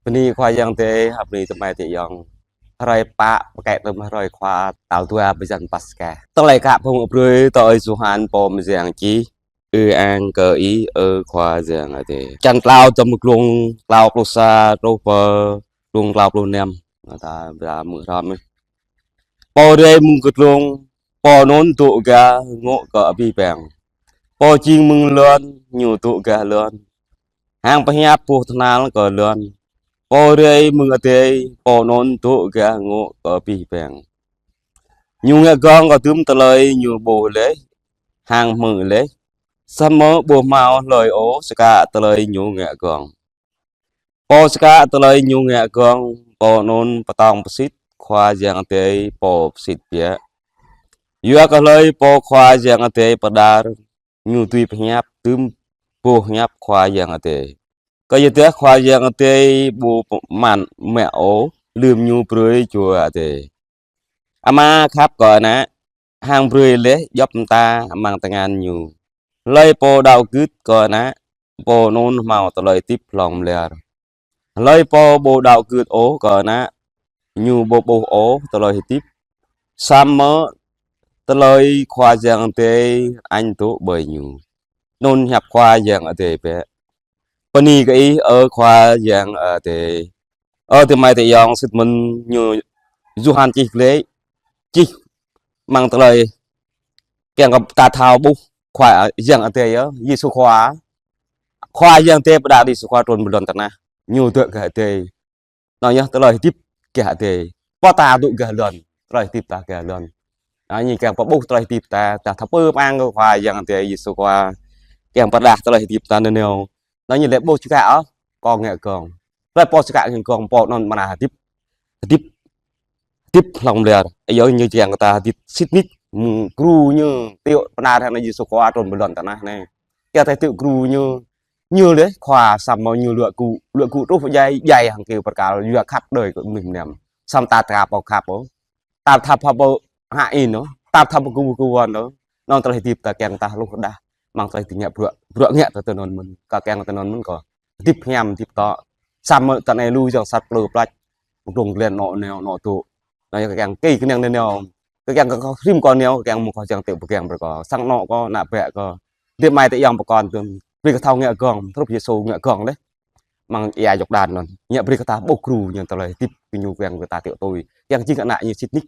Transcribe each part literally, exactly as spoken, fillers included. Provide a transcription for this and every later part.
Bơni Khua Yang Adai, bơni tơmai tơyŏng. Hrơi pă, pơkă tơm hrơi Khua tal dua bơyan Paskha. Tơlơi kă pơmŭk brơi tui Ơi Yôhan pô mơyang čih. Ư-ang kơ Ih, ơ Khua Yang Adai. Čăn klâo, tơm glông klâo pluh sa truh pơ glông klâo pluh năm. Nă ta, ta mơ̆ hrŏm. Pô rai mơ̆ng kơdlông, pô anŭn dŏ gah ngŏ kơ abih bang. Pô jing mơ̆ng lŏn, ñu dŏ gah lŏn, hăng pơhiăp boh tơhnal kơ lŏn. Pô rai mơ̆ng adai, pô anŭn dŏ gah ngŏ kơ abih bang. Ñu ngă gơ̆ng kơ tơm tơlơi ñu ƀuh laih, hăng hmư̆ laih. Samơ̆ ƀu hmâo hlơi ôh skă tơlơi ñu ngă gơ̆ng. Pô skă tơlơi ñu ngă gơ̆ng, pô anŭn pơtong pơsit Khua Yang Adai pô pơsit biă. Yua kơ hlơi pô Khua Yang Adai pơđar, ñu dưi pơhiăp tơm boh hiăp Khua Yang Adai. Kơ yua dah Khua Yang Adai ƀu pơmăn mă ôh lơ̆m ñu brơi Jua Adai. Ama khăp kơ Ană, hăng brơi laih djŏp mơta amăng tơngan ñu. Hlơi pô đaŏ gưt kơ Ană, pô anŭn hmâo tơlơi hơdip hlŏng lar. Hlơi pô ƀu đaŏ gưt ôh kơ Ană, ñu ƀu ƀuh ôh tơlơi hơdip, samơ̆ tơlơi Khua Yang Adai añ dŏ ƀơi ñu. Anŭn hiăp Khua Yang Adai bĕ. Bơni kơ Ih, ơ Khua Yang Adai. Ơ tơmai tơyŏng, sĭt mơ̆n ñu Yôhan čih glaĭ, čih amăng tơlơi kiăng kơ ta thâo ƀuh Khua Yang Adai yơh, Yêsu Khua. Khua Yang Adai pơđar Yêsu Khua trŭn pơ lŏn tơnah. Ñu dŏ gah adai. Anŭn yơh tơlơi hơdip gah adai. Pô ta dŏ gah lŏn, tơlơi hơdip ta gah lŏn. Anŭn ñu kiăng pơƀuh tơlơi hơdip ta, ta thâo pơpŭ pơang kơ Khua Yang Adai Yêsu Khua. Kiăng pơrơđah tơlơi hơdip ta nanao. Anŭn ñu lĕ ƀu čơkă ôh, pô ngă gơ̆ng. Hlơi pô čơkă ngă gơ̆ng, pô anŭn mơ̆n hơdip. Hơdip, hơdip hlŏng lar. Yua ñu kiăng kơ ta hơdip sĭt nik, mơ̆ng gru ñu, tiŏ pơnah hăng Yêsu Khua trŭn pơ lŏn tơnah anai. Kiăng ta tiŏ gru ñu, ñu laih Khua samơ̆ ñu luă gŭ, luă gŭ truh pơ djai, djai hăng kơyâo bơrkal, yua khăp đơi kơ mơnuih mơnam. Samơ̆ ta thâo pô khăp ôh. Ta thâo pô hă ih anŭn, ta thâo pô gŭ gŭ wăn anŭn. Anŭn tơlơi hơdip ta kiăng ta hluh rơđah. Amăng tơlơi hơdip ngă bruă, bruă ngă ta tơ anŭn mơ̆n, kơ kiăng ta tơ anŭn mơ̆n kơ hơdip hiam hơdip tŏ. Samơ̆ tơ anai lu yang sat plư plač. Mơdrŏng glen anŏ neo anŏ dŏ. Anŭn yơh kơ kiăng kơ kơnang nanao. Kơ kiăng kơ rĭm kơ neo, kơ kiăng mơ̆ng kơ kiăng tiŏ pơgang brơi kơ. Sang anŏ kơ, ană bă kơ. Tơmai tơyŏng pơkŏn tơm. Brơi kơ thâo ngă gơ̆ng, hrup Yêsu ngă gơ̆ng laih. Amăng ia Yôrdan anŭn. Ñu brơi kơ ta ƀuh gru ñu tơlơi hơdip kơ ñu kiăng kơ ta tiŏ tui. Kiăng jing ană ñu sĭt nik.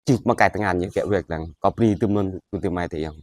Jing mơkai tơngan ñu kiăng wek lăng. Kơ bơni tơm anŭn kơ tơmai tơyŏng.